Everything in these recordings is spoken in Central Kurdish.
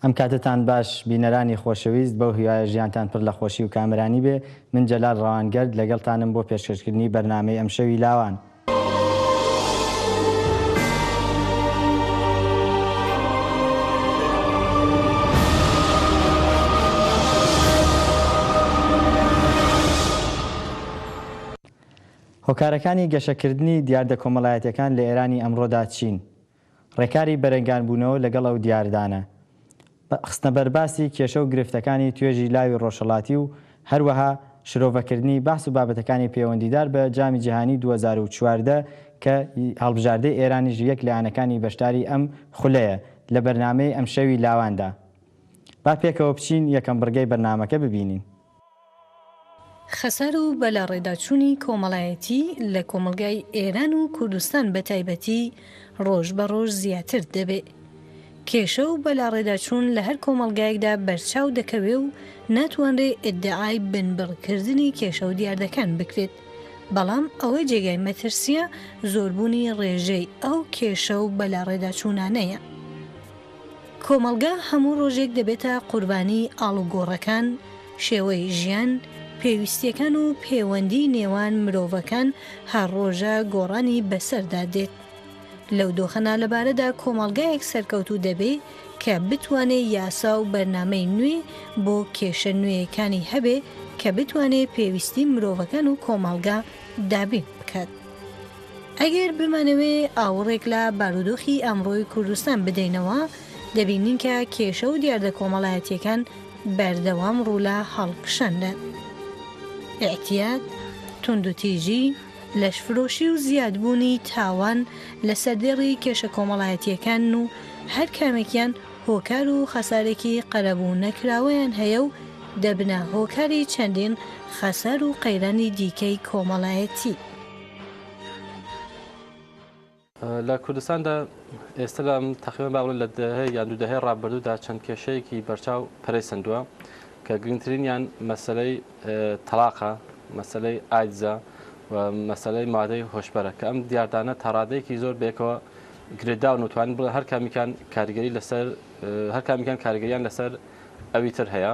ئەم کاتەتان باش بینەرانی خۆشەویست، بەو هیوایە ژیانتان پڕ لە خۆشی و کامەرانی بێ، من جەلال ڕەوانگەرد لەگەڵتانم بۆ پێشکەشکردنی بەرنامەی ئەمشەوی لاوان. هۆکارەکانی گەشەکردنی دیاردە کۆمەڵایەتیەکان لە ئێرانی ئەمڕۆدا چین؟ ڕێکاری بەرەنگاربوونەوە لەگەڵ ئەو دیاردانە، خستنەبەرباسی کێشە و گرفتەکانی توێژی لاوی ڕۆژهەڵاتی و هەروەها شرۆڤەکردنی باس و بابەتەکانی پێوەندیدار بە جامی جیهانی 2014 کە هەڵبژاردەی ئێرانیش یەک لە یانەکانی بەشداری ئەم خولەیە لە بەرنامەی ئەمشەوی لاواندا. با پێکەوە بچین یەکەم بڕگەی بەرنامەکە ببینین. خەسار و بەلاڕێداچوونی کۆمەڵایەتی لە کۆمەڵگای ئێران و کوردستان بە تایبەتی ڕۆژ بە ڕۆژ زیاتر دەبێ. کێشە و بەلاڕێداچوون لە هەر کۆمەڵگایەکدا بەرچاو دەکەوێ و ناتوانرێ ئیدعای بنبڕ کردنی کێشە و دیاردەکان بکرێت. بەڵام ئەوەی جێگای مەترسییە زۆربوونی ڕێژەی ئەو کێشە و بەلاڕێداچوونانەیە. کۆمەڵگا هەموو ڕۆژێک دەبێتە قوربانی ئاڵوگۆڕەکان، شێوەی ژیان، پێویستییەکان و پێوەندیی نێوان مرۆڤەکان هەر ڕۆژە گۆڕانی بەسەردا دێت. لەو دۆخە نالەبارەدا کۆمەڵگایەک سەرکەوتوو دەبێ کە بتوانێ یاسا و بەرنامەی نوێ بۆ کێشە نوێیەکانی هەبێ کە بتوانێ پێویستی مرۆڤەکان و کۆمەڵگا دابین بکات. ئەگەر بمانەوێ ئاوڕێک لە بارودۆخی ئەمڕۆی کوردستان بدەینەوە، دەبینین کە کێشە و دیاردە کۆمەڵایەتییەکان بەردەوام ڕوو لە هەڵکشاندان. ئیعتیاد، توندوتیژی، لەشفرۆشی و زیادبوونی تاوان لە سەردێڕی کێشە کۆمەڵایەتییەکانن و هەر کامێکیان هۆکار و خەسارێکی قەرەبوو نەکراوەیان هەیە و دەبنە هۆکاری چەندین خەسار و قەیرانی دیکەی کۆمەڵایەتی. لە کوردستاندا ئێستا لە تەقریبەن با بڵێن لە دەهەی یان دوو دەهەی ڕابردوودا چەند کێشەیەکی بەرچاو پەرەی سەندووە کە گرنگترینیان مەسەلەی تەڵاقە، مەسەلەی ئایدزە و مەسەلەی مادەی هۆشبەرە کە ئەم دیاردانە تا ڕادەیەکی زۆر بەیەکەوە گرێداون و توانین بڵێن هەر کامیکان کاریگەری لەسەر هەر کامیکان کاریگەریان لەسەر ئەوی تر هەیە.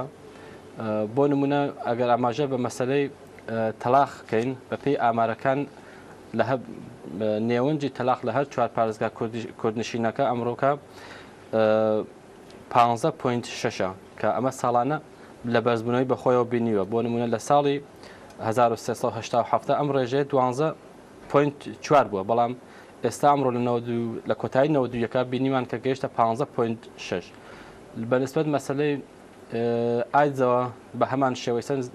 بۆ نمونە ئەگەر ئاماژە بە مەسەلەی تەلاق کەین بەپێی ئامارەکان لە نێونجی تەلاق لە هەر چوار پارێزگا کوردنشینەکە ئەمڕۆکە 15.6 کە ئەمە ساڵانە لە بەرزبوونەوەی بەخۆیەوە بینیوە بۆ نمونە لە ساڵی 1387 ئەم ڕێژەیە 12.4 بووە بەڵام ئێستا ئەمڕۆ لە لە کۆتایی 91 بینیمان کە گەیشتە 15.6 بەنسبەت مەسلەی ئایدزەوە بە هەمان شێوەی سەرنج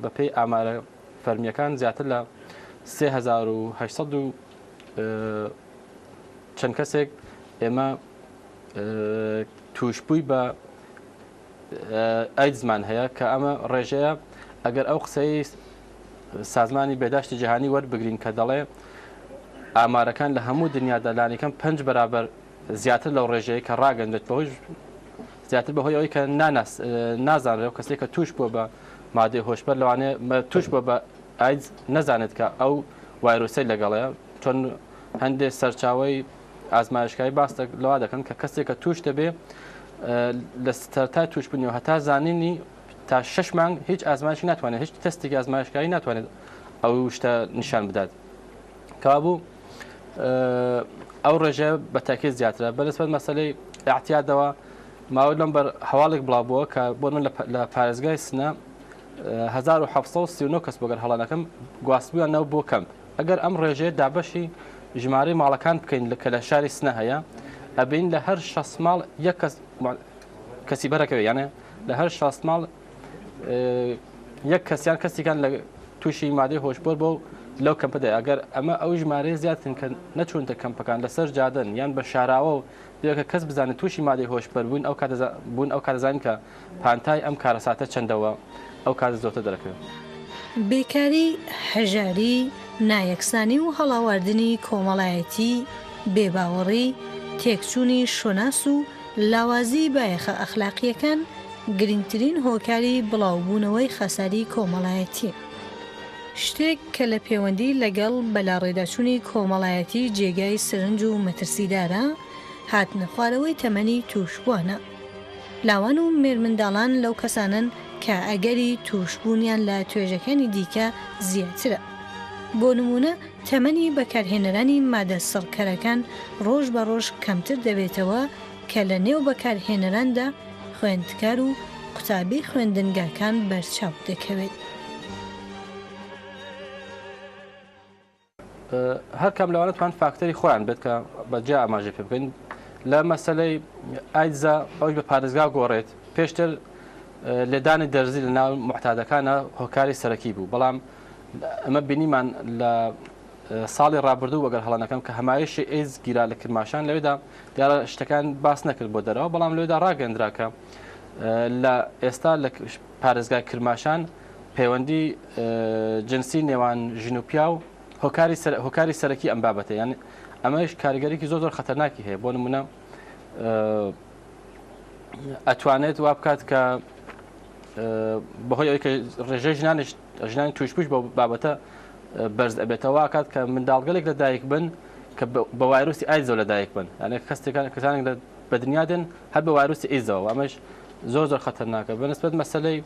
بەپێی ئامارە فەرمییەکان زیاتر لە 3800 و چەند کەسێک ئێمە توشبووی بە ئایدزمان هەیە کە ئەمە ڕێژەیە ئەگەر ئەو قسەی سازمانی بێداشتی جیهانی وەربگرین کە دەڵێ ئامارەکان لە هەموو دنیادا لانیکەم پنج بەرابەر زیاتر لەو ڕێژەیە کە ڕاگەندرێت بەهۆی زیاتر بەهۆی ئەوەی کە ناناس نازانرێت و کەسێک کە توش بووە بە مادەی هۆشبەر لەوانەیە توش بووە بە ئایدز نەزانێت کە ئەو وایرۆسەی لەگەڵەیە چۆن هەندێک سەرچاوەی ئازمایشکاری باس لەوا دەکەن کە کەسێک کە توش دەبێ لە سەرتای توشبوونی و هەتا زانینی تا شش مانگ هیچ ئازمایشی ناتوانێت هیچ تەستێکی ئازمایشکاری ناتوانێت ئەو شتە نیشان بدات کەوابوو ئەو ڕێژەیە بە تاکید زیاترە بەنسبەت مەسەلەی اعتیادەوە ماوە لەم بەر هەواڵێک بڵاو بووە کە بۆ من لە پارێزگای سنە 1739 کەس بۆگەر هەڵە نەکەم گواستبوویانەوە بۆ کەمپ ئەگەر ئەم ڕێژەیە دابەشی ژمارەی ماڵەکان بکەین کە لە شاری سنە هەیە ئەبین لە هەر 6 ماڵ یەک کەس کەسی بەرەکەوێ یانە لە هەر 6 ماڵ یەک کەسیان کەسیکان لە تووشی مادەی هۆشبەر بۆ لەو کەمپەدا ئەگەر ئەمە ئەو ژمارەیە زیاترن کە نەچوونتە کەمپەکان لەسەر جادەن یان بە شاراوە و بێکە کەس بزانێت تووشی مادەی هۆشبەر بوون ئەو کاتە بوون ئەو کاتەزانین کە پانتای ئەم کارەساتە چەندەوە ئەو کاتە زۆرتر دەرەکەوێت. بێکاری، هەژاری، نایەکسانی و هەڵاواردنی کۆمەڵایەتی، بێباوەڕی، تێکچوونی شوناس و لاوازیی بایەخە ئەخلاقییەکان گرنگترین هۆکاری بڵاوبوونەوەی خەساری کۆمەڵایەتییە. شتێک کە لە پێوەندی لەگەڵ بەلاڕێداچوونی کۆمەڵایەتی جێگای سرنج و مەترسیدارە، هاتنەخوارەوەی تەمەنی تووشبووانە. لاوان و مێرمنداڵان لەو کەسانەن کە ئەگەری تووشبوونیان لە توێژەکانی دیکە زیاترە. بۆ نموونە تەمەنی بەکارهێنەرانی مادە سڕکەرەکان ڕۆژ بە ڕۆژ کەمتر دەبێتەوە کە لە نێو بەکارهێنەراندا خوێندکار و قوتابی خوێندنگاکان بەرچاو دەکەوێت. هەر کام لەوانە توان فاکتەری خۆیان بێت کە بە جیا ئاماژە پێ بکەین لە مەسلەی ئایدزا ئەوش بە پارێزگا گۆڕێت پێشتر لێدانی دەرزی لە ناو معتادەکانە هۆکاری سەرەکی بوو بەڵام ئەمە بینیمان لە ساڵی ڕابردوو وەگەر هەڵەنەکەم کە هەمایشی ئیز گیرا لە کرماشان لەوێدا دیارە شتەکان باس نەکرد بۆ دەرەوە بەڵام لەوێدا ڕاگەندرا کە لە ئێستا لە پارێزگای کرماشان پەیوەندی جنسی نێوان ژن و پیاو هۆکاری سەر هۆکاری سەرەکی ئەم بابەتە یان ئەمەش کاریگەریکی زۆر زۆر خەتەرناکی هەیە بۆ نمونە ئەتوانێت وا بکات کە بەهۆی ئەوەی کە ڕێژەی ژنانش ژنانی توشبووش بە بابەتە بەرز ئەبێتەوە کات کە منداڵگەلێک لە دایک بن کە بە وایرۆسی ئایدزەوە لە دایک بن یانە کەسێکان کەسانێک لە بە دنیا دێن هەر بە وایرۆسی ئیدزەوە ئەمەش زۆر زۆر خەتەرناکە بەنسبەت مەسەلەی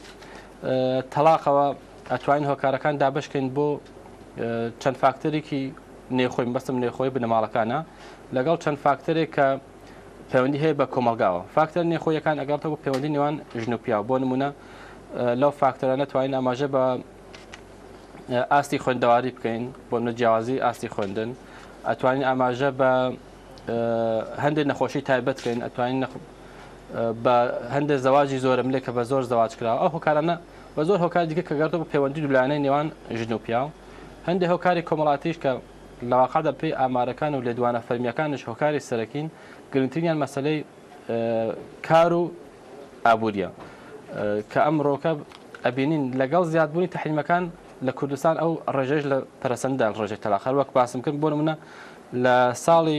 تەلاقەوە ئەتوانین هۆکارەکان دابشکەین بۆ چەند فاکتەرێکی نێخۆی بەستم نێخۆی بنەماڵەکانە لەگەڵ چەند فاکتەرێک کە پەیوەندی هەیە بە کۆمەلگاوە فاکتەر نێخۆیەکان ئەگەڵتەوە پەیوەندی نێوان ژن و پیاو بۆ نمونە لەو فاکتەرانە توانین ئاماژە بە ئاستی خوێندەواری بکەین بۆ نە جیاوازی ئاستی خوێندن ئەتوانین ئاماژە بە هەندێک نەخۆشی تایبەت بکەین ئەتوانین بە هەندێک زەواجی زۆرەملێ کە بە زۆر زەواج کراوە ئەو هۆکارانە بە زۆر هۆکار دیکە کە گەڕێتەوە بۆ پەیوەندی دوولایەنەی نێوان ژن و پیاو هەندێک هۆکاری کۆمەڵاتیش کە لە واقعدا پێی ئامارەکان و لێدوانە فەرمیەکانش هۆکاری سەرەکین گرنگترینیان مەسەلەی کار و ئابووریە کە ئەمڕۆکە ئەبینین لەگەڵ زیادبوونی تحریمەکان لە کوردستان ئەو ڕێژەش لە پەرەسەنددا ڕێژەی تەلاق هەر وەک باسم کرد بۆ نمونە لە ساڵی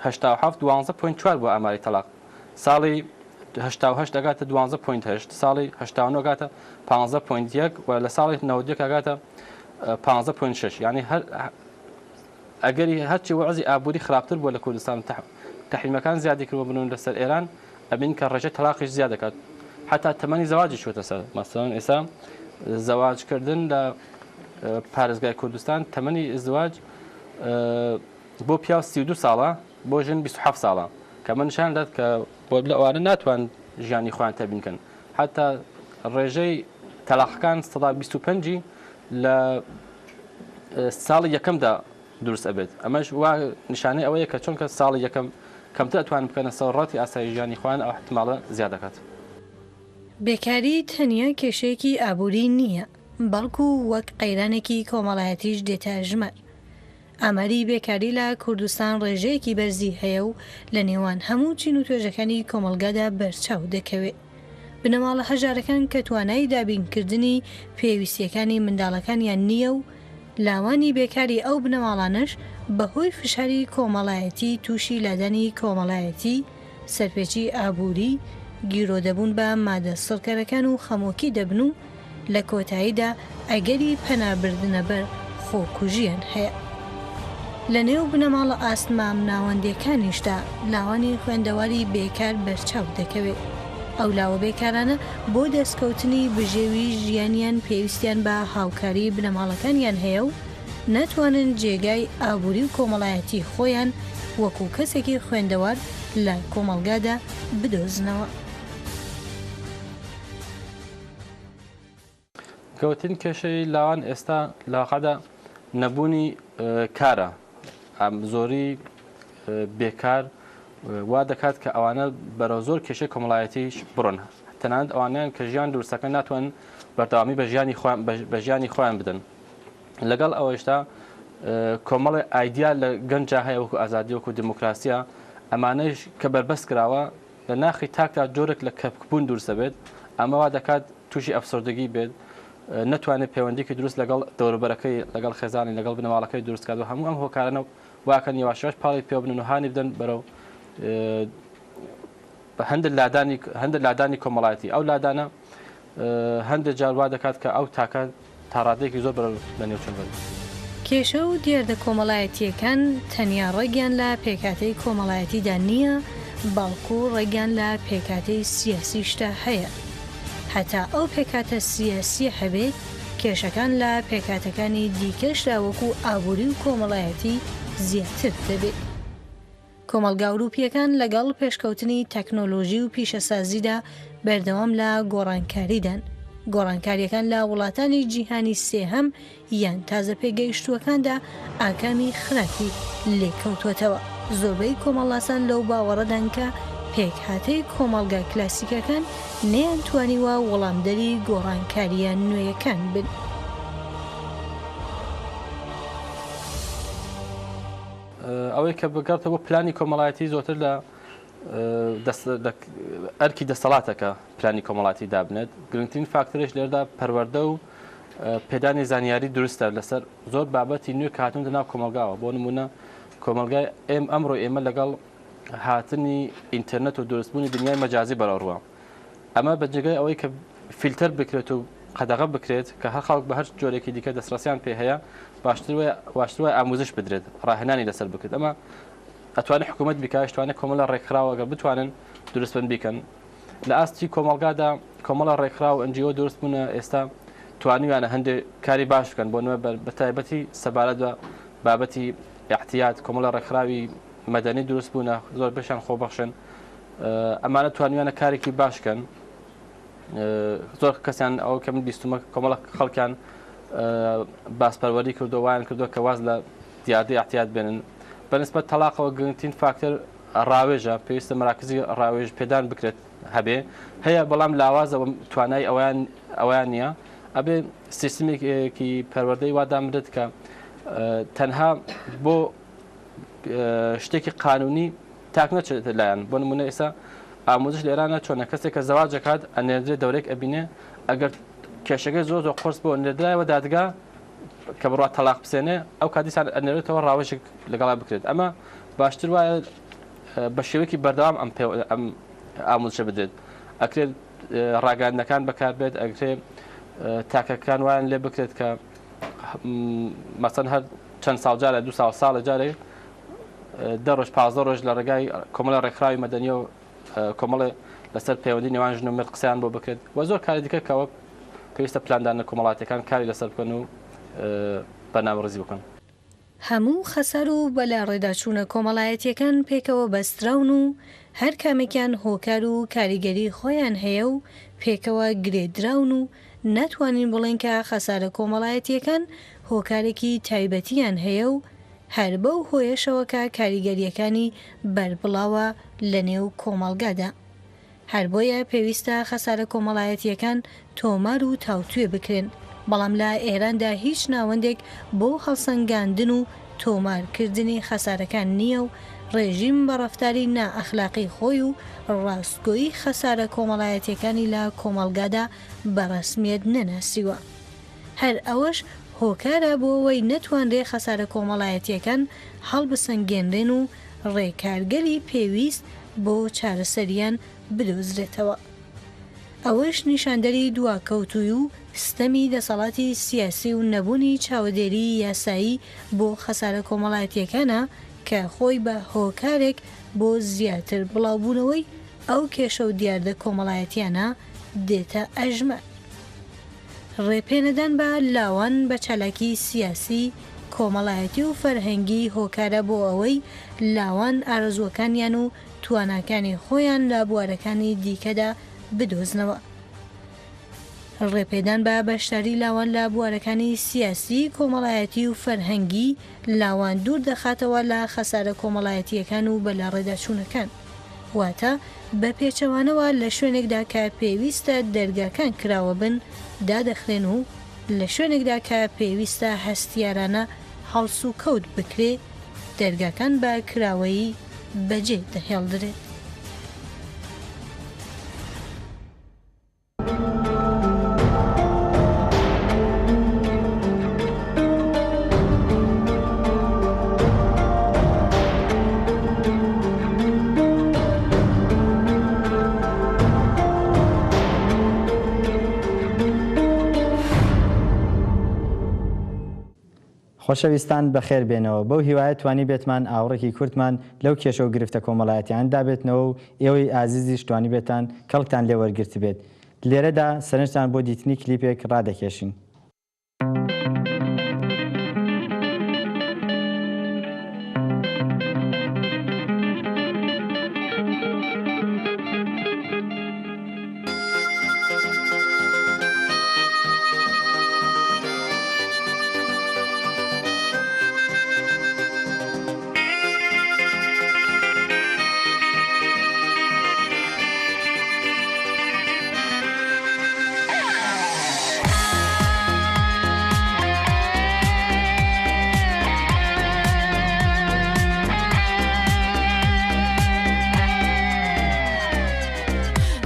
87 12.4 بووە ئاماری تەلاق ساڵی 88 دەگاتە 12.8 ساڵی 89 گاتە 15.1 و لە ساڵی 91 گاتە 15.6 یعنی هەر ئەگەری هەرچی وەزی ئابووری خراپتر بووە لە کوردستان تحریمەکان زیادی کردووە بنون لەسەر ئێران ئەبین کە ڕێژەی تەلاقیش زیاد دەکات حتا تەمەنی زەواجی چووەتە سەر مەسەلەن ئێستا زەواجکردن لە پارێزگای کوردستان تەمەنی ئزدواج بۆ پیاو 32 ساڵە بۆ ژن 27 ساڵە کە من نیشان دەدات کە بۆ لە ئەوانە ناتوان ژیانی خۆیان تەبین کەن حتا ڕێژەی تەلاقەکان سەدا 25 لە ساڵی یەکەمدا دروست ئەبێت ئەمەش وا نیشانەی ئەوەیە کە چونکە ساڵی یەکەم کەمتر ئەتوانن بکەنە سەر ڕەتی ئاسایی ژیانی خۆیان ئەو احتمالە زیاد دەکات. بێکاری تەنیا کێشەیەکی ئابووری نییە، بەڵکو وەک قەیرانێکی کۆمەڵایەتیش دێتە ئەژمار. ئاماری بێکاری لە کوردستان ڕێژەیەکی بەرزی هەیە و لە نێوان هەموو چین و توێژەکانی کۆمەڵگادا بەرچاو دەکەوێ. بنەماڵە هەژارەکان کە توانای دابینکردنی پێویستییەکانی منداڵەکانیان نییە و لاوانی بێکاری ئەو بنەماڵانەش بەهۆی فشاری کۆمەڵایەتی تووشی لادانی کۆمەڵایەتی، سەرپێچی ئابووری، گیرۆدەبوون بە مادە سڕکەرەکان و خەمۆکی دەبن و لە کۆتاییدا ئەگەری پەنابردنە بەر خۆکوژییان هەیە. لە نێو بنەماڵە ئاست مامناوەندییەکانیشدا لاوانی خوێندەواری بێکار بەرچاو دەکەوێ. ئەو لاوە بێکارانە بۆ دەستکەوتنی بژێوی ژیانیان پێویستیان بە هاوکاری بنەماڵەکانیان هەیە و ناتوانن جێگای ئابووری و کۆمەڵایەتی خۆیان وەکوو کەسێکی خوێندەوار لە کۆمەڵگادا بدۆزنەوە. گەورەترین کێشەی لاوان ئێستا لە واقعدا نەبوونی کارە زۆری بێکار وا دەکات کە ئەوانە بەرەو زۆر کێشەی کۆمەڵایەتیش بڕۆن تەنانەت ئەوانیان کە ژیان دروستەکە ناتوان بەردەوامی بە ژیانی خۆیان بە ژیانی خۆیان بدەن لەگەڵ ئەوەشدا کۆمەڵی ئایدیا لە گەنجا هەیە وەکو ئازادی وەکو دیموکراسیە ئەمانەش کە بەربەست کراوە لە ناخی تاکدا جۆرێک لە کەپکبوون دروست دەبێت، ئەمە وا دەکات تووشی ئەفسوردگی بێت، نەتوانێت پەیوەندییەکی دروست لەگەڵ دەوروبەرەکەی، لەگەڵ خێزانی، لەگەڵ بنەماڵەکەی دروست کات و هەموو ئەم هۆکارانە وا ئەکەن یەواش یەواش پاڵی پێوە بنن و هانی بدەن بەرەو هەندێک لادانی هەندێک لادانی کۆمەڵایەتی ئەو لادانە هەندێک جار وا دەکات کە ئەو تاکە تا ڕادەیەکی زۆر بەرەو لەنێوچوون بەرێت. کێشە و دیاردە کۆمەڵایەتییەکان تەنیا ڕەگیان لە پێکهاتەی کۆمەڵایەتیدا نییە، بەڵکو ڕەگیان لە پێکهاتەی سیاسیشدا هەیە. هەتا ئەو پێکهاتە سیاسییە هەبێت، کێشەکان لە پێکهاتەکانی دیکەشدا وەکو ئابووری و کۆمەڵایەتی زیاتر دەبێت. کۆمەڵگا ئەوروپییەکان لەگەڵ پێشکەوتنی تەکنۆلۆژی و پیشەسازیدا بەردەوام لە گۆڕانکاریدان. گۆڕانکارییەکان لە وڵاتانی جیهانی سێهەم یان تازە پێگەیشتووەکاندا ئاکامی خراپی لێکەوتووەتەوە. زۆربەی کۆمەڵناسان لەو باوەڕەدان کە پێکهاتەی کۆمەڵگا کلاسیکەکان نەیانتوانیوە وەڵامدەری گۆڕانکارییە نوێیەکان بن. ئەوەی کە بگەڕێتەوە بۆ پلانی کۆمەڵایەتی زۆرتر لە ئەرکی دەسەڵاتە کە پلانی کۆمەڵاتی دابنێت گرنگترین فاکتەرش لێردا پەروەردە و پێدانی زانیاری دروستە لەسەر زۆر بابەتی نوێ کە هاتوونەتە ناو کۆمەڵگاوە بۆ نمونە کۆمەڵگای ئێم ئەمڕۆ ئێمە لەگەڵ هاتنی ئینتەرنێت و دروستبوونی دنیای مەجازی بەرەوڕووە ئەمە بە جێگای ئەوەی کە فیلتەر بکرێت و قەدەغە بکرێت کە هەر خەڵک بە هەر جۆرێکی دیکە دەستڕەسیان پێ هەیە باشتر وایە باشتر وایە ئاموزش بدرێت ڕاهێنانی لەسەر بکرێت ئەمە ئەتوانێت حکوومەت بکات توانێت کۆمەڵە ڕێکخراوە گەر بتوانن دروست بن بیکەن لە ئاستی کۆمەڵگادا کۆمەڵە ڕێکخراو NGO دروست بوونە ئێستا توانیویانە هەندێک کاری باش بکەن بۆ نمە بە تایبەتی سەبارەت بە بابەتی احتیاط کۆمەڵە ڕێکخراوی مەدەنی دروست بوونە زۆر بەشیان خۆبەخشن ئەمانە توانیویانە کارێکی باش کەن زۆر کەسیان ئەو کە من بیستمە کۆمەڵە خەڵکیان باسپەروەری کردو وایان کردو کە واز لە دیاردەی احتیاط بێنن بەنسبەت تەلاقەوە گرنگترین فاکتەر ڕاوێژە پێویستە مراکزی ڕاوێژ پێدان بکرێت هەبێ هەیە بەڵام لاوازە توانای ئەویان ئەویان نییە ئەبێ سیستمێکی پەروەردەی وا دامرێت کە تەنها بۆ شتێکی قانونی تاک نەچێتە لایەن بۆ نمونە ئێستا ئاموزش لە ئێرانە چۆنە کەسێک کە زەواج دەکات ئەنێردرێ دەورێک ئەبینێ ئەگەر کێشەکەی زۆر زۆر قورس بۆ نێردرایەوە دادگا کە بڕوا تەلاق بسێنێ ئەو کاتیسان ئەنێرێتەوە ڕاوەژێک لەگەڵا بکرێت ئەمە باشتر وایە بە شێوەیەکی بەردەوام ئەم ئەم ئاموزشە بدرێت ئەکرێت ڕاگەاندنەکان بەکاربێت ئەکرێ تاکەکان وایان لێ بکرێت کە مەسەن هەر چەند ساڵ جارە دو ساڵ ساڵە جارێک دە ڕۆژ 15 ڕۆژ لە ڕێگای کۆمەڵە ڕێکخراوی مەدەنی و کۆمەڵێ لەسەر پەیوەندی نێوان ژن و مرد قسەیان بۆ بکرێت و زۆر کاری دیکە کەەوە پێویستە پلاندانە کۆمەڵاتەکان کاری لەسەر بکەن و بەرنامەڕێزی بکەن. هەموو خەسار و بەلاڕێداچوونە کۆمەڵایەتییەکان پێکەوە بەستراون و هەر کامێکیان هۆکار و کاریگەری خۆیان هەیە و پێکەوە گرێدراون و ناتوانین بڵێین کە خەسارە کۆمەڵایەتییەکان هۆکارێکی تایبەتیان هەیە و هەر بەو هۆیەشەوە کە کاریگەرییەکانی بەربڵاوە لە نێو کۆمەڵگادا. هەر بۆیە پێویستە خەسارە کۆمەڵایەتییەکان تۆمار و تاوتوێ بکرێن، بەڵام لە ئێراندا هیچ ناوەندێک بۆ هەڵسەنگاندن و تۆمار کردنی خەسارەکان نییە و ڕێژیم بە ڕەفتاری نائەخلاقی خۆی و ڕاستگۆیی خەسارە کۆمەڵایەتییەکانی لە کۆمەڵگادا بە ڕەسمییەت نەناسیوە. هەر ئەوەش هۆکارە بۆ ئەوەی نەتوانرێ خەسارە کۆمەڵایەتییەکان هەڵبسەنگێنرێن و ڕێکارگەلی پێویست بۆ چارەسەریان بدۆزرێتەوە. ئەوەش نیشاندەری دواکەوتووی و ستەمی دەسەڵاتی سیاسی و نەبوونی چاوەدێریی یاسایی بۆ خەسارە کۆمەڵایەتییەکانە کە خۆی بە هۆکارێک بۆ زیاتر بڵاوبوونەوەی ئەو کێشە و دیاردە کۆمەڵایەتییانە دێتە ئەژمار. ڕێپێنەدان بە لاوان بە چالاکیی سیاسی، کۆمەڵایەتی و فەرهەنگی هۆکارە بۆ ئەوەی لاوان ئارەزووەکانیان و تواناکانی خۆیان لە بوارەکانی دیکەدا بدۆزنەوە. ڕێپێدان بە بەشداری لاوان لە بوارەکانی سیاسی، کۆمەڵایەتی و فەرهەنگی، لاوان دوور دەخاتەوە لە خەسارە کۆمەڵایەتییەکان و بەلاڕێداچوونەکان. واتە بە پێچەوانەوە لە شوێنێکدا کە پێویستە دەرگاکان کراوە بن دادەخرێن و لە شوێنێکدا کە پێویستە هەستیارانە هەڵسوکەوت بکرێ دەرگاکان بە کراوەیی بەجێ دەهێڵدرێت. خۆشەویستان بەخێر بێنەوە، بەو هیوایە توانیبێتمان ئاوڕێکی کورتمان لەو کێشە و گرفتە کۆمەڵایەتیانە دابێتنەوە و ئێوەی ئازیزیش توانیبێتان کەڵکتان لێ وەرگرتبێت. لێرەدا سەرنجتان بۆ دیتنی کلیپێک ڕادەکێشین.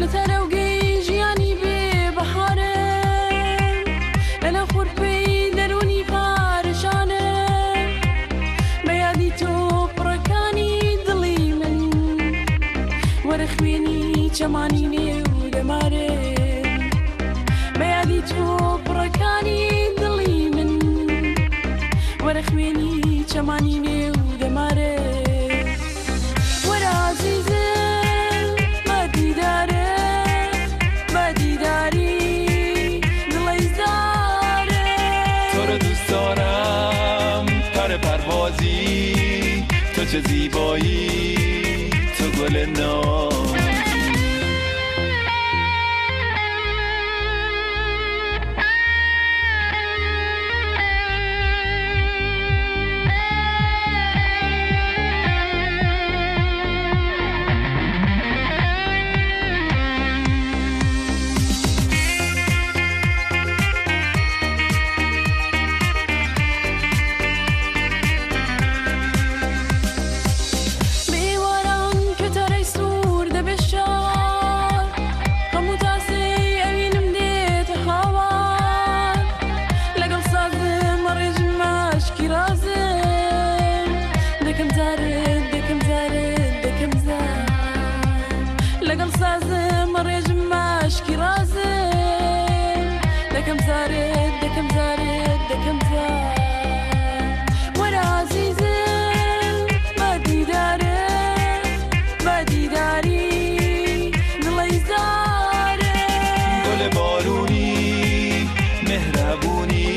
لە تەرەوگەی ژیانی بێ بەهارم لە ناو خورپەی دەروونی پارشانم بە یادی تۆ پڕەکانی دڵی من وەرە خوێنی چەمانی نێو دەمارم بە یادی تۆ پڕەکانی دڵی من وەرە خوێنی چەمانی نێو دەمارم وەرە ئازیزم بە دیدارت بە دیداری دڵەی زارم. تو رو دوست دارم پر پروازی تو چه زیبایی تو گل نازی. بە ئێواران کە تارای سوور دەبێ شار هەموو تاسەی ئەوینم دێتە هاوار لەگەڵ سازم ئەڕێژم ماشکی ڕازم دەکەم زارت دەکەم زارت دەکەم زار لەگەڵ سازم ئەڕێژم ماشکی ڕازم دەکەم زارت دەکەم زارت دەکەم زار وەرە ئازیزم بە دیدارت بە دیداری دڵەی زارم. گل بارونی مهربونی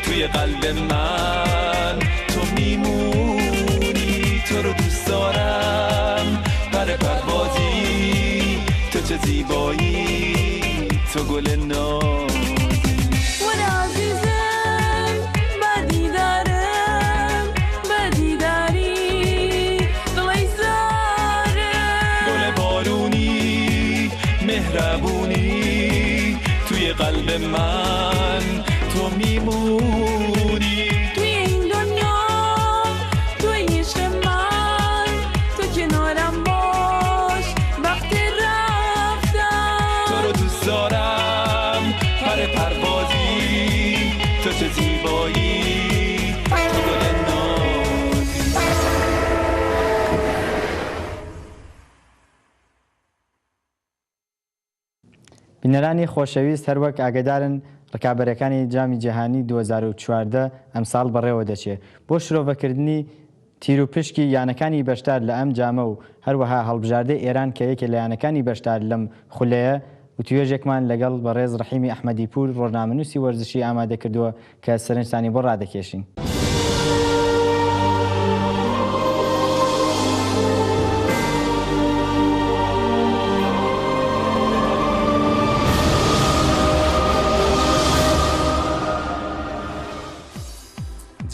توی قلب من تو میمونی تو رو دوست دارم پر پروازی تو چه زیبایی تو گل نازی. وەرە ئازیزم بە دیدارم بە دیداری دڵەی زارم. گل بارونی مهربونی توی قلب من تو میمونی. توی این دنیا توی عشق من تو کنارم باش وقت رفتن. تو رو دوست دارم پر پروازی تو چه زیبایی تو گل نازی. بینەرانی خۆشەویست هەروەک ئاگدارن ڕکابەرەکانی جامی جیهانی 2014 ئەمساڵ بەڕێوە دەچێت. بۆ شرۆڤەکردنی تیروپشکی یانەکانی بەشدار لە ئەم جامە و هەروەها هەڵبژاردەی ئێران کە یەکێ لە یانەکانی بەشدار لەم خولەیە، وتوێژێکمان لەگەڵ بەڕێز ڕەحیمی ئەحمەدی پوور ڕۆژنامەنووسی وەرزشی ئامادە کردووە کە سەرنجتانی بۆ ڕادەکێشین.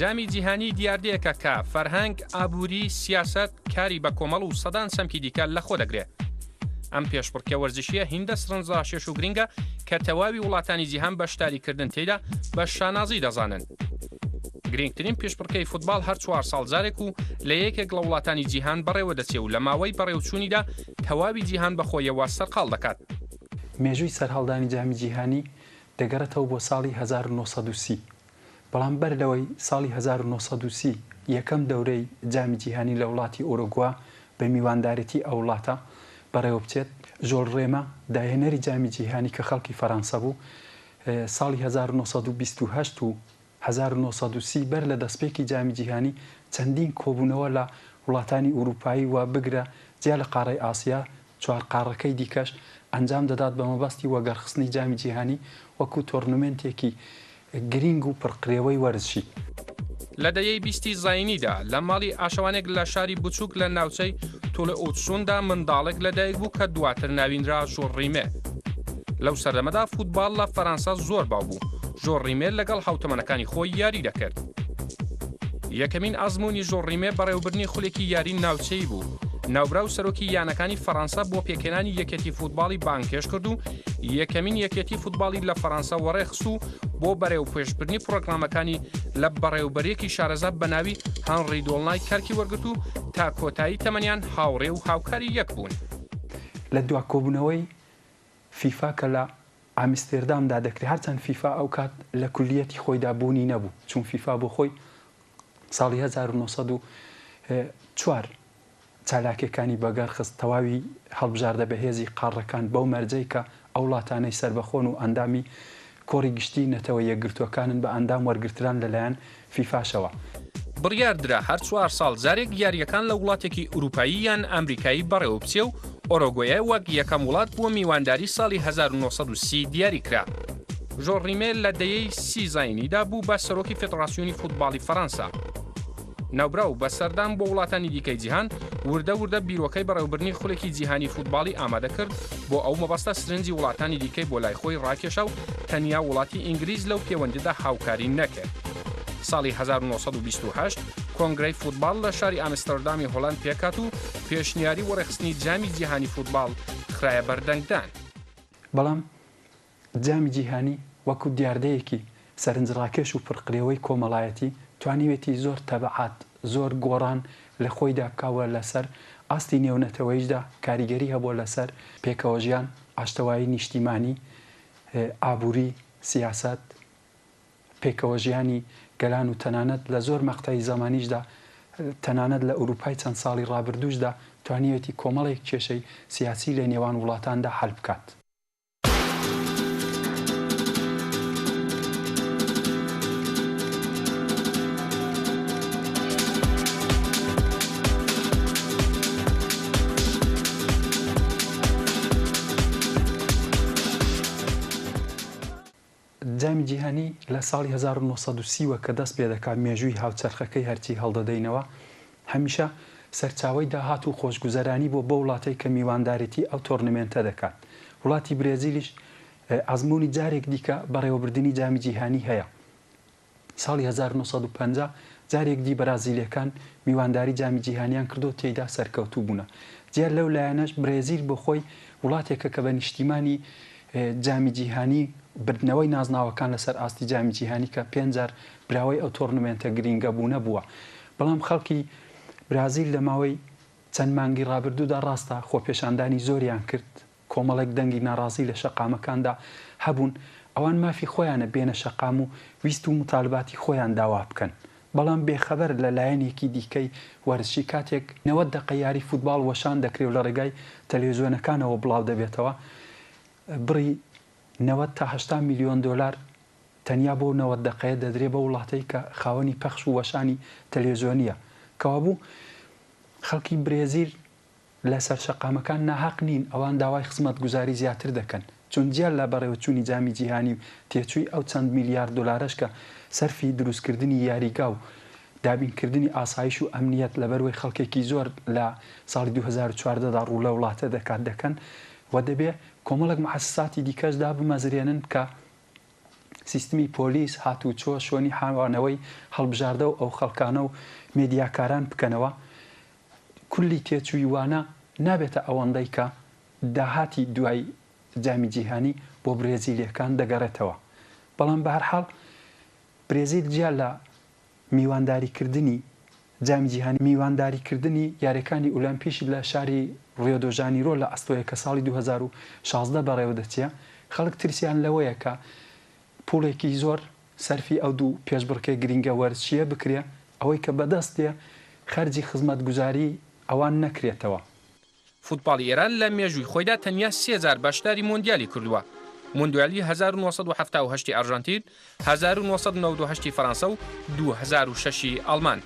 جامی جیهانی دیاردەیەکە کە فەرهەنگ، ئابووری، سیاسەت، کاری بە کۆمەڵ و سەدان چەمکی دیکە لەخۆ دەگرێ. ئەم پێشبڕکێ وەرزشیە هیندە سەرنجڕاکێش و گرینگە کە تەواوی وڵاتانی جیهان بەشداریکردن تێیدا بە شانازی دەزانن. گرینگترین پێشبڕکێی فوتباڵ هەر 4 ساڵ جارێک و لە یەکێک لە وڵاتانی جیهان بەڕێوە دەچێ و لە ماوەی بەڕێوچوونیدا تەواوی جیهان بەخۆیەوە سەرقاڵ دەکات. مێژووی سەرهەڵدانی جامی جیهانی دەگەڕێتەوە بۆ ساڵی 1930، بەڵام بەر لەوەی ساڵی 1930 یەکەم دەورەی جامی جیهانی لە وڵاتی ئۆرۆگوا بە میواندارێتی ئەو وڵاتە بەڕێوە بچێت، ژۆل ڕێمە داهێنەری جامی جیهانی کە خەڵکی فەرەنسا بوو ساڵی 1928 و 1930 بەر لە دەستپێکی جامی جیهانی چەندین کۆبوونەوە لە وڵاتانی ئورووپایی و بگرە جیا لە قاڕەی ئاسیا چوار قاڕەکەی دیکەش ئەنجام دەدات بە مەبەستی وەگەڕخستنی جامی جیهانی وەکوو تۆرنمێنتێکی گرینگ و پڕقرێوەی وەرزشی. لە دەیەی بیستی زایینیدا لە ماڵی ئاشەوانێک لە شاری بچووک لە ناوچەی تولئوتسوندا منداڵێک لەدایک بوو کە دواتر ناوینرا ژۆڵ ڕیمێ. لەو سەردەمەدا فوتباڵ لە فەرەنسا زۆر باو بوو. ژۆڵ ڕیمێ لەگەڵ هاوتەمەنەکانی خۆی یاری دەکرد. یەکەمین ئەزموونی ژۆڵ ڕیمێ بەڕێوەبردنی خولێکی یاری ناوچەیی بوو. ناوبراو سەرۆکی یانەکانی فەرەنسا بۆ پێکهێنانی یەکێتی فوتباڵی بانگهێشت کرد و یەکەمین یەکێتی فوتباڵی لە فەرەنسا وەڕێخست و بۆ بەرەوپێشبردنی پڕۆگرامەکانی لە بەڕێوبەرێکی شارەزا بە ناوی هەنڕی دۆڵنای کەلکی وەرگرت و تا کۆتایی تەمەنیان هاوڕێ و هاوکاری یەک بوون. لە دوا کۆبوونەوەی فیفا کە لە ئامستێردامدا دەکرێت، هەرچەند فیفا ئەوکات لە کولییەتی خۆیدا بوونی نەبوو، چون فیفا بۆ خۆی ساڵی 1904 چالاکیەکانی بەگەڕ خست، تەواوی هەڵبژاردە بەهێزی قاڕڕەکان بەو مەرجەی کە ئەو وڵاتانەی سەربەخۆن و ئەندامی کۆڕی گشتیی نەتەوە یەکگرتووەکانن بە ئەندام وەرگرتران لەلایەن فیفاشەوە. بڕیار درا هەر چوار ساڵ جارێک یارییەکان لە وڵاتێکی ئورووپایی یان ئەمریکایی بەڕێوە بچێ و ئۆرۆگۆیە وەک یەکەم وڵات بۆ میوانداری ساڵی 1930 دیاری کرا. ژۆڵ ڕیمێ لە دەیەی سی زایینیدا بوو بە سەرۆکی فێدڕاسیۆنی فوتباڵی فەرەنسا. ناوبراو بە سەردان بۆ وڵاتانی دیکەی جیهان، وردە وردە بیرۆکەی بەڕێوەبردنی خولێکی جیهانی فوتباڵی ئامادە کرد، بۆ ئەو مەبەستە سرنجی وڵاتانی دیکەی بۆ لای خۆی ڕاکێشا و تەنیا وڵاتی ئینگلیز لەو پێوەندیدا هاوکاری نەکرد. ساڵی 1928 کۆنگرەی فوتباڵ لە شاری ئامستەردامی هۆڵەند پێکهات و پێشنیاری وەڕێخستنی جامی جیهانی فوتباڵ خرایە بەر دەنگدان. بەڵام جامی جیهانی وەکو دیاردەیەکی سەرنجڕاکێش و پڕقرێوەی کۆمەڵایەتی توانیوێتی زۆر تەبعات، زۆر گۆڕان لە خۆیدا بکا و لەسەر ئاستی نێونەتەوەییشدا کاریگەری هەبووە لەسەر پێکەوەژیان، ئاشتەوایی نیشتیمانی، ئابووری، سیاسەت، پێکەوەژیانی گەلان و تەنانەت لە زۆر مەقتەعی زەمانیشدا تەنانەت لە ئورووپای چەند ساڵی ڕابردووشدا توانیوێتی کۆمەڵێک کێشەی سیاسی لە نێوان وڵاتاندا حەل بکات. جامی جیهانی لە ساڵی 1930 وە کە دەست پێدەکات مێژووی هاوچەرخەکەی هەرچی هەڵدەدەینەوە هەمیشە سەرچاوەی داهات و خۆشگوزەرانی بووە بەو وڵاتەی کە میواندارێتی ئەو تۆرنمێنتە دەکات. وڵاتی برێزیلیش ئەزموونی جارێک دیکە بەڕێوەبردنی جامی جیهانی هەیە. ساڵی 1950 جارێک دی بەرازیلیەکان میوانداری جامی جیهانیان کردو تێیدا سەرکەوتوو بوونە. جیا لەو لایەنەش برێزیل بۆ خۆی وڵاتێکە کە بە نیشتیمانی جامی جیهانی بردنەوەی نازناوەکان لەسەر ئاستی جامی جیهانی کە پێنج جار براوەی ئەو تۆرنمێنتە گرینگە بوونە بووە. بەڵام خەڵکی برازیل لە ماوەی چەند مانگی ڕابردوودا ڕاستە خۆپێشاندانی زۆریان کرد، کۆمەڵێک دەنگی ناڕازی لە شەقامەکاندا هەبوون، ئەوان مافی خۆیانە بێنە شەقام و ویست و موتالباتی خۆیان داوا بکەن، بەڵام بێخەبەر لە لایەنێکی دیکەی وەرزشی کاتێک 90 دەقە یاری فوتباڵ وەشان دەکرێ و لە ڕێگای تەلەویزیۆنەکانەوە بڵاو دەبێتەوە بڕی 90 تا 80 میلیۆن دۆلار تەنیا بەو 90 دەقەیە دەدرێ بەو وڵاتەی کە خاوەنی پەخش و وەشانی تەلەویزیۆنییە. کەوابوو خەڵکی برێزیل لە سەر شەقامەکان ناهەق نین، ئەوان داوای خزمەتگوزاری زیاتر دەکەن، چون جیا لە بەڕێوەچوونی جامی جیهانی و تێچووی ئەو چەند میلیارد دۆلارەش کە سەرفی دروستکردنی یاریگا و دابینکردنی ئاسایش و ئەمنییەت لەبەروەی خەڵکێکی زۆر لە ساڵی 2014 دا ڕوو لە وڵاتە دەکات دەکەن و دەبێ کۆمەڵێک موئەسساتی دیکەش دابمەزرێنن کە سیستمی پۆلیس، هاتووچۆ، شوێنی حەوانەوەی هەڵبژاردە و ئەو خەڵکانە و مێدیاکاران بکەنەوە، کولی تێچووی وانە نابێتە ئەوەندەی کە داهاتی دوای جامی جیهانی بۆ برێزیلیەکان دەگەڕێتەوە. بەڵام بەهەرحاڵ برێزیل جیا لە میوانداریکردنی جامی جیهانی، میوانداریکردنی یاریەکانی ئولەمپیش لە شاری ڕیۆ دۆ ژانیرۆ لە ئەستۆیە کە ساڵی 2016 بەڕێوەدەچێ، خەڵک ترسیان لەوەیە کە پوڵێکی زۆر سەرفی ئەو دوو پێشبڕکێ گرینگە وەرزشییە بکرێ، ئەوەی کە بەدەست دێ خەرجی خزمەتگوزاریی ئەوان نەکرێتەوە. فوتباڵی ئێران لە مێژووی خۆیدا تەنیا سێ جار بەشداری مۆندیالی کردووە. مۆندیالی 1978 ی ئەرژەنتین، 1998 ی فەرەنسە و 2006 ی ئەڵمان.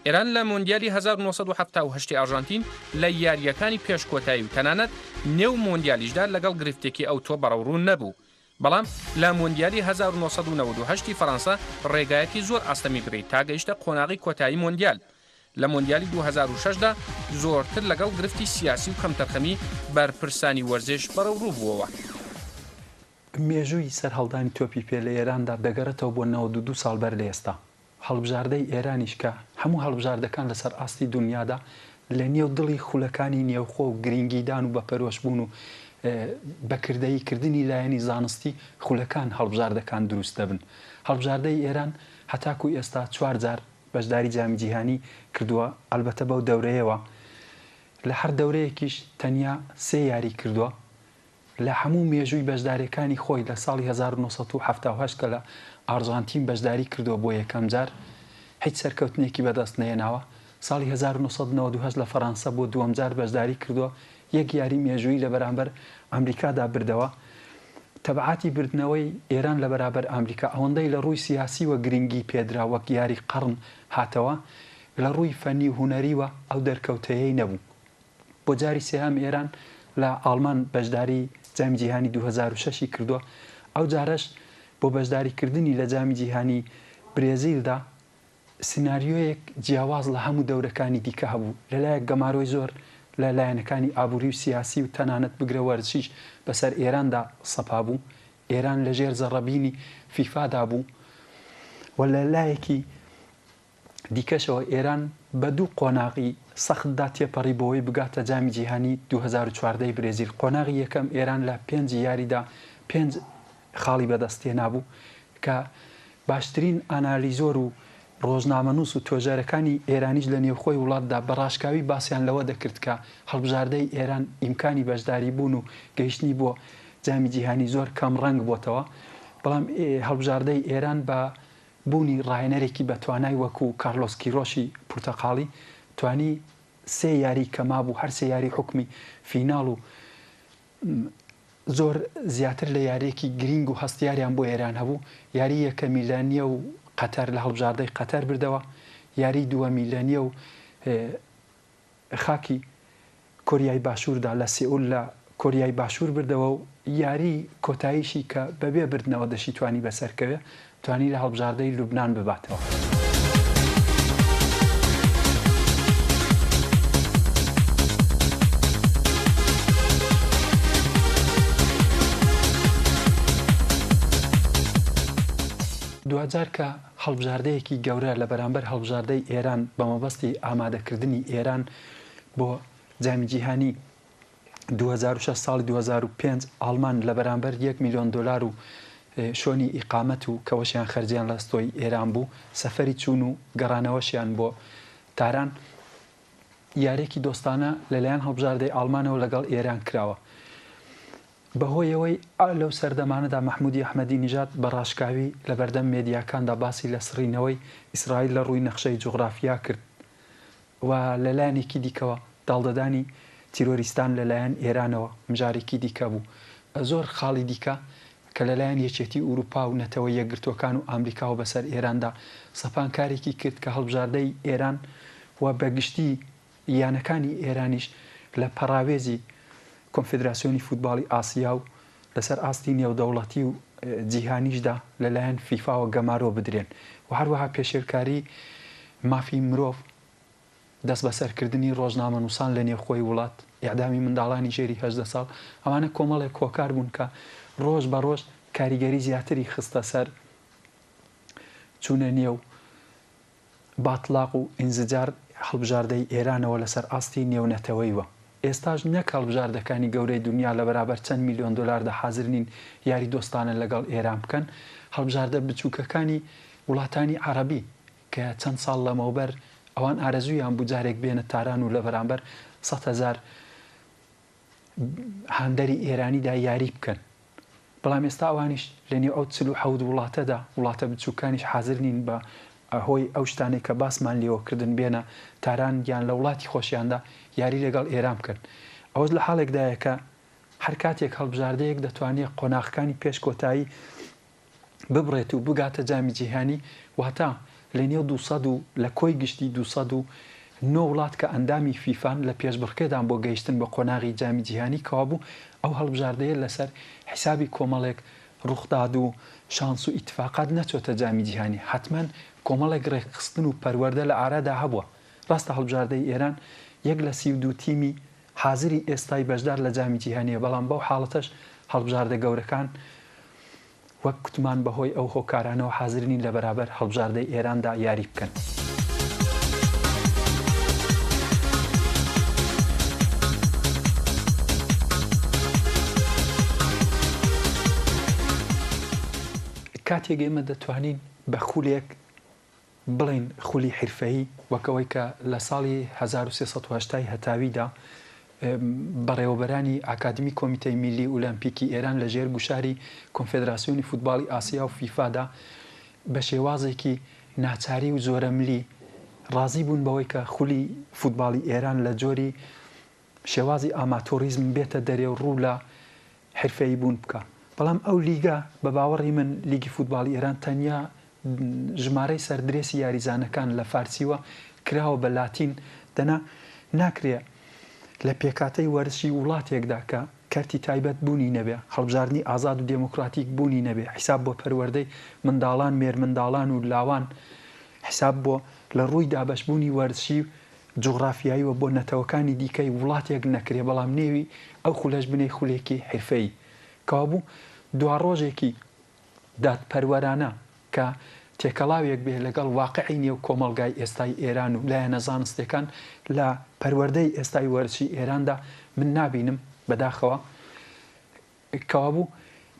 ئێران لە مۆندیالی 1978 ی ئەرژەنتین لە یارییەکانی پێش کۆتایی و تەنانەت نێو مۆندیالیشدا لەگەڵ گرفتێکی ئەوتۆ بەڕەوڕوو نەبوو، بەڵام لە مۆندیالی 1998 ی فەرەنسا ڕێگایەکی زۆر ئاستەمی بڕی تا گەیشتە قۆناغی کۆتایی مۆندیال. لە مۆندیالی 2006 دا زۆرتر لەگەڵ گرفتی سیاسی و کەمتەرخەمی بەرپرسانی وەرزش بەرەوڕوو بووەوە. مێژووی سەرهەڵدانی تۆپی پێ لە ئێراندا دەگەڕێتەوە بۆ 92 ساڵ بەر لە ئێستا. هەڵبژاردەی ئێرانیش کە هەموو هەڵبژاردەکان لەسەر ئاستی دونیادا لە نێو دڵی خولەکانی نێوخۆ و گرینگیدان و بەپەرۆشبوون و بەکردەیی کردنی لایەنی زانستی خولەکان هەڵبژاردەکان دروست دەبن. هەڵبژاردەی ئێران هەتاکوو ئێستا چوار جار بەشداری جامی جیهانی کردووە، ئەلبەتە بەو دەورەیەوە لە هەر دەورەیەکیش تەنیا سێ یاری کردووە. لە هەموو مێژووی بەشدارییەکانی خۆی لە ساڵی 1978 کە لە ئارژانتین بەشداری کردووە بۆ یەکەم جار هیچ سەرکەوتنێکی بەدەست نەهێناوە، ساڵی 1998 لە فەرانسە بۆ دووەم جار بەشداری کردووە یەک یاری مێژوویی لە بەرامبەر ئامریکادا بردەوە. تەبعاتی بردنەوەی ئێران لە بەرابەر ئامریکا ئەوەندەی لە ڕووی سیاسیوە گرنگی پێدرا وەک یاری قەڕن هاتەوە، لە ڕووی فەنی و هونەریوە ئەو دەرکەوتەیەی نەبوو. بۆ جاری سێهەم ئێران لە ئاڵمان بەشداری جامی جیهانی 2006 ی کردووە، ئەو جارەش بۆ بەشداری کردنی لە جامی جیهانی برێزیلدا سیناریۆیەک جیاواز لە هەموو دەورەکانی دیکە هەبوو، لە لایەک گەمارۆی زۆر لە لایەنەکانی ئابووری و سیاسی و تەنانەت بگرە وەرزشیش بەسەر ئێراندا سەپابوو، ئێران لە ژێر زەڕەبینی فیفادا بوو و لە لایەکی دیکەشەوە ئێران بە دوو قۆناغی سەختدا تێپەڕی بۆوەی بگاتە جامی جیهانی 2014 ی برێزیل، قۆناغی یەکەم ئێران لە پێنج یاریدا پێنج خاڵی بەدەستهێنابوو کە باشترین ئانالیزۆر و ڕۆژنامەنووس و توێژەرەکانی ئێرانیش لە نێوخۆی وڵاتدا بە ڕاشکاوی باسیان لەوە دەکرد کە هەڵبژاردەی ئێران ئیمکانی بەشداریبوون و گەیشتنی بۆ جامی جیهانی زۆر کەم ڕەنگ بۆتەوە بەڵام هەڵبژاردەی ئێران بە بوونی ڕاهێنەرێکی بە توانای وەکوو کارلۆس کیرۆشی پرتەقاڵی توانی سێ یاری کە مابوو هەر سێ یاری حوکمی فیناڵ و زۆر زیاتر لە یارییەکی گرینگ و هەستیاریان بۆ ئێران هەبوو، یاریی یەکەمی لە نێو قەتەر لە هەڵبژاردەی قەتەر بردەوە، یاریی دووەمی لە نێو خاکی کۆریای باشووردا لە سێئول لە کۆریای باشوور بردەوە و یاریی کۆتاییشی کە بەبێ بردنەوە دەشیتوانی بەسەرکەوێ، توانی لە هەڵبژاردەی لوبنان بباتەوە. دواجار کە هەڵبژاردەیەکی گەورە لە بەرامبەر هەڵبژاردەی ئێران بە مەبەستی ئامادەکردنی ئێران بۆ جامی جیهانی 2006 ساڵی 2005 ئاڵمان لە بەرامبەر یەک میلیۆن دۆلار و شۆنی ئیقامەت و کەوەشیان خەرجیان لە ئەستۆی ئێران بوو سەفەری چوون و گەڕانەوەشیان بۆ تاران یاریەکی دۆستانە لەلایەن هەڵبژاردەی ئاڵمانەوە لەگەڵ ئێران کراوە. بەهۆیەوەی لەو سەردەمانەدا مەحمودی ئەحمەدی نژاد بە ڕاشکاوی لەبەردەم مێدیاکاندا باسی لە سڕینەوەی ئیسرائیل لە ڕووی نەخشەی جوغرافیا کرد و لە لایەنێکی دیکەوە داڵدەدانی تیرۆریستان لە لایەن ئێرانەوە مژارێکی دیکە بوو. زۆر خاڵی دیکە کە لە لایەن یەکێتی ئورووپا و نەتەوە یەکگرتووەکان و ئامریکاوە بەسەر ئێراندا سەپان کارێکی کرد کە هەڵبژاردەی ئێران و بە گشتی یانەکانی ئێرانیش لە پەڕاوێزی کۆنفدراسیۆنی فوتباڵی ئاسیا و لەسەر ئاستی نێودەوڵەتی و جیهانیشدا لەلایەن فیفاوە گەمارۆ بدرێن و هەروەها پێشێلکاری مافی مرۆڤ، دەستبەسەرکردنی ڕۆژنامەنووسان لە نێوخۆی وڵات، ئیعدامی منداڵانی ژێری 18 ساڵ، ئەوانە کۆمەڵێک هۆکار بوون کە ڕۆژ بە ڕۆژ کاریگەری زیاتری خستە سەر چوونە نێو باتلاق و ئینزجار هەڵبژاردەی ئێرانەوە لەسەر ئاستی نێونەتەوەی وە ئێستاش نەک هەڵبژاردەکانی گەورەی دونیا لەبەرابەر چەند میلیۆن دۆلاردا حازر نین یاری دۆستانە لەگەڵ ئێران بکەن هەڵبژاردە بچوکەکانی وڵاتانی عەڕەبی کە چەند ساڵ لەمەوبەر ئەوان ئارەزوویان بوو جارێک بێنە تاران و لەبەرامبەر 100,000 هاندەری ئێرانیدا یاری بکەن، بەڵام ئێستا ئەوانیش لە نێو ئەو 47 وڵاتەدا، وڵاتە بچووکانیش حازر نین بە هۆی ئەو شتانەی کە باسمان لێوە کردن بێنە تاران یان لە وڵاتی خۆشیاندا یاری لەگەڵ ئێران بکەن. ئەوەش لە حاڵێکدایە کە. هەر کاتێک هەڵبژاردەیەک دەتوانێ قۆناغەکانی پێش کۆتایی ببڕێت و بگاتە جامی جیهانی، واتە لە نێو 200 و لە کۆی گشتی 209 وڵات کە ئەندامی فیفان لە پێشبڕکێدان بۆ گەیشتن بە قۆناغی جامی جیهانی، کەوابوو ئەو هەڵبژاردەیە لەسەر حیسابی کۆمەڵێک ڕوخداد و شانس و ئیتفاقات نەچۆتە جامی جیهانی، حەتمەن کۆمەڵێک ڕێکخستن و پەروەردە لە ئارادا هەبووە. ڕاستە هەڵبژاردەی ئێران یەک لە 32 تیمی حازری ئێستای بەشدار لە جامی جیهانییە، بەڵام بەو حاڵەتەش هەڵبژاردە گەورەکان وەک کوتمان بەهۆی ئەو هۆکارانەوە حازر نین لە بەرابەر هەڵبژاردەی ئێراندا یاری بکەن. کاتێک ئێمە دەتوانین بە خولێک بڵێین خولی حیرفەیی وەک ئەوەی کە لە ساڵی 1380 ی هەتاویدا بەڕێوەبەرانی ئاکادمی کۆمیتەی میللی ئولەمپیکی ئێران لە ژێر گوشاری کۆنفێدراسیۆنی فوتباڵی ئاسیا و فیفادا بە شێوازێکی ناچاری و زۆرەملی ڕازی بوون بەوەی کە خولی فوتباڵی ئێران لە جۆری شێوازی ئاماتۆریزم بێتە دەرێ و ڕوو لە حیرفەیی بوون بکا. بەڵام ئەو لیگە بە باوەڕی من لیگی فوتباڵی ئێران تەنیا ژمارەی سەر درێسی یاریزانەکان لە فارسیوە کراوە بە لاتین دەنا ناکرێ لە پێکهاتەی وەرزشی وڵاتێکدا کە کەرتی تایبەت بوونی نەبێ، هەڵبژاردنی ئازاد و دێموکراتیک بوونی نەبێ، حیساب بۆ پەروەردەی منداڵان، مێرمنداڵان و لاوان، حیساب بۆ لە ڕووی دابەشبوونی وەرزشی جوغرافیاییوە بۆ نەتەوەکانی دیکەی وڵاتێک نەکرێ، بەڵام نێوی ئەو خولەش بنێی خولێکی حیرفەیی. کەوابوو دواڕۆژێکی دادپەروەرانە کە تێکەڵاوێک بێ لەگەڵ واقعی نێو کۆمەڵگای ئێستای ئێران و لایەنە زانستیەکان لە پەروەردەی ئێستای وەرزشی ئێراندا من نابینم بەداخەوە. کەوابوو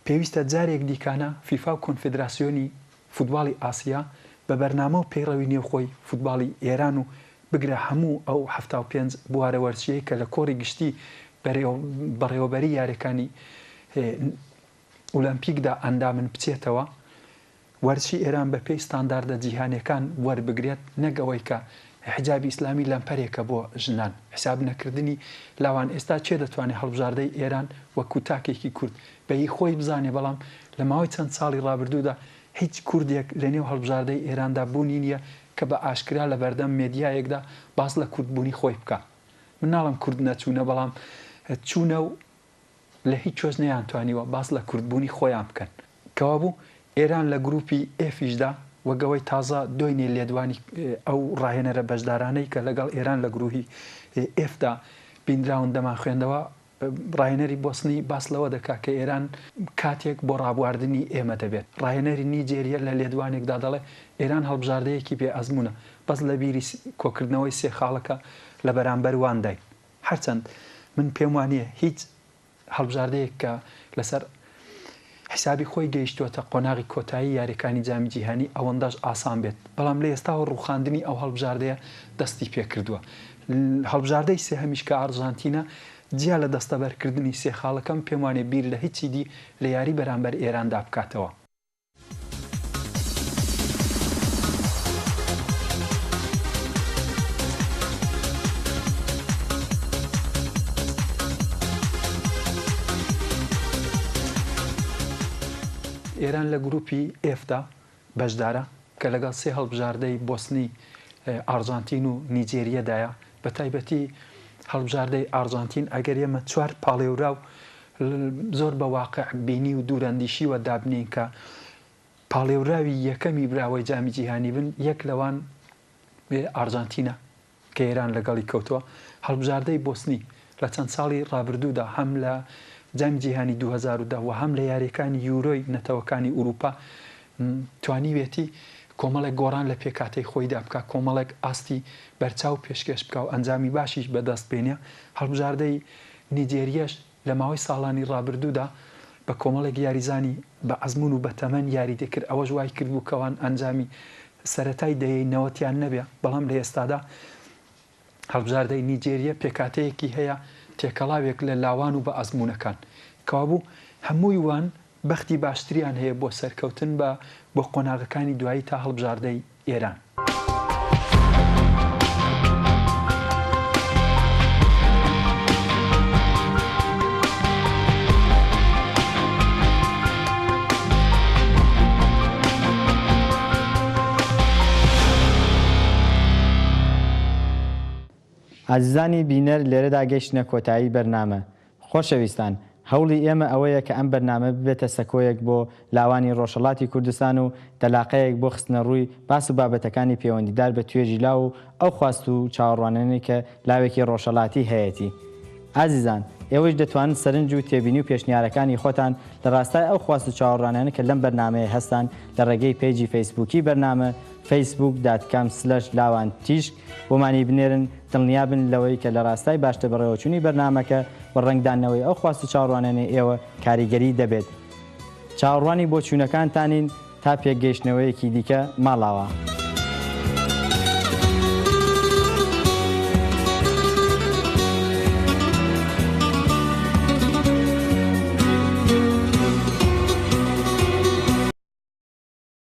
پێویستە جارێک دیکانە فیفا و کۆنفدراسیۆنی فوتباڵی ئاسیا بە بەرنامە و پەیڕەوی نێوخۆی فوتباڵی ئێران و بگرە هەموو ئەو 75 بوارە وەرزشیەی کە لە کۆڕی گشتی بەڕێوەبەری یاریەکانی ئولەمپیکدا ئەندامن بچێتەوە وەرزشی ئێران بە پێی ستانداردە جیهانیەکان وەربگرێت نەک ئەوەی کە حیجابی ئیسلامی لەمپەرێکە بۆ ژنان حیساب نەکردنی لاوان ئێستا کێ دەتوانێ هەڵبژاردەی ئێران وەکو تاکێکی کورد بە هی خۆی بزانێ بەڵام لە ماوەی چەند ساڵی ڕابردوودا هیچ کوردێک لە نێو هەڵبژاردەی ئێراندا بوونی نیە کە بە ئاشکرا لە بەردەم مێدیایەکدا باس لە کوردبوونی خۆی بکا من ناڵێم کورد نەچوونە بەڵام چوونە و لە هیچ کوێش نەیانتوانیوە باس لە کوردبوونی خۆیان بکەن. کەوابوو ئێران لە گرووپی ئێفیشدا وەک ئەوەی تازە دۆینێ لێدوانی ئەو ڕاهێنەرە بەشدارانەی کە لەگەڵ ئێران لە گرووهی ئێفدا بینراون دەمانخوێندەوە، ڕاهێنەری بۆسنی باس لەوە دەکا کە ئێران کاتێک بۆ ڕابواردنی ئێمە دەبێت. ڕاهێنەری نیجێریە لە لێدوانێکدا دەڵێ ئێران هەڵبژاردەیەکی بێ ئەزموونە، بەس لە بیری کۆکردنەوەی سێ خاڵەکە لە بەرامبەر وانداین. هەرچەند من پێم وانییە هیچ هەڵبژاردەیەک کە لەسەر حیسابی خۆی گەیشتووەتە قۆناغی کۆتایی یارییەکانی جامی جیهانی ئەوەندەش ئاسان بێت، بەڵام لە ئێستاوە ڕووخاندنی ئەو هەڵبژاردەیە دەستی پێکردووە. هەڵبژاردەی سێهەمیش کە ئارژانتینە، جیا لە دەستەبەرکردنی سێ خاڵەکەم پێم وانییە بیر لە هیچی دی لە یاری بەرامبەر ئێراندا بکاتەوە. ئێران لە گروپی ئێفدا بەشدارە کە لەگەڵ سێ هەڵبژاردەی بۆسنی، ئارجانتین و نیجێریەدایە، بە تایبەتی هەڵبژاردەی ئارجانتین ئەگەر ئێمە چوار پاڵێوراو زۆر بە واقع بینی و دوورەندیشیوە دابنێین کە پاڵێوراوی یەکەمی براوەی جامی جیهانی بن یەک لەوان ئارجانتینە کە ئێران لەگەڵی کەوتووە هەڵبژاردەی بۆسنی لە چەند ساڵی ڕابردوودا هەم لە جامی جیهانی 2010 و هەم لە یاریەکانی یورۆی نەتەوەکانی ئوروپا توانیوێتی کۆمەڵێک گۆڕان لە پێکهاتەی خۆیدا بکا، کۆمەڵێک ئاستی بەرچاو پێشکێش بکا و ئەنجامی باشیش بەدەست بێنێ، هەڵبژاردەی نیجێریەش لە ماوەی ساڵانی ڕابردوودا بە کۆمەڵێک یاریزانی بە ئەزموون و بەتەمەن یاری دەکرد، ئەوەش وای کردبوو کەوان ئەنجامی سەرەتای دەیەی نەوەتیان نەبێ، بەڵام لە ئێستادا هەڵبژاردەی نیجێریە پێکهاتەیەکی هەیە تێکەڵاوێک لە لاوان و بە ئەزموونەکان، کەوابوو هەمووی وان بەختی باشتریان هەیە بۆ سەرکەوتن بە بۆ قۆناغەکانی دوایی تا هەڵبژاردەی ئێران. ئازیزانی بینەر لێرەدا گەیشتنە کۆتایی بەرنامە. خۆشەویستان، هەوڵی ئێمە ئەوەیە کە ئەم بەرنامە ببێتە سەکۆیەک بۆ لاوانی ڕۆژهەڵاتی کوردستان و دەلاقەیەک بۆ خستنەڕووی باس و بابەتەکانی پێوەندیدار بە توێژی لاو و ئەو خواست و چاوەڕوانیانەی کە لاوێکی ڕۆژهەڵاتی هەیەتی. ئازیزان، ئێوەیش دەتوانن سەرنج و تێبینی و پێشنیارەکانی خۆتان لە ڕاستای ئەو خواست و چاوەڕوانیانە کە لەم بەرنامەیە هەستان لە ڕێگەی پەیجی فەیسبووکی بەرنامە Facebook dot com slash لاوان تیشک بۆمانی بنێرن، دڵنیابن لەوەی کە لە ڕاستای باشتر بەڕێوەچوونی بەرنامەکە و ڕەنگدانەوەی ئەو خواست و چاوەڕوانیانەی ئێوە کاریگەری دەبێت. چاوەڕوانی بۆچوونەکانتانین تا پێکگەیشتنەوەیەکی دیکە ماڵاوا.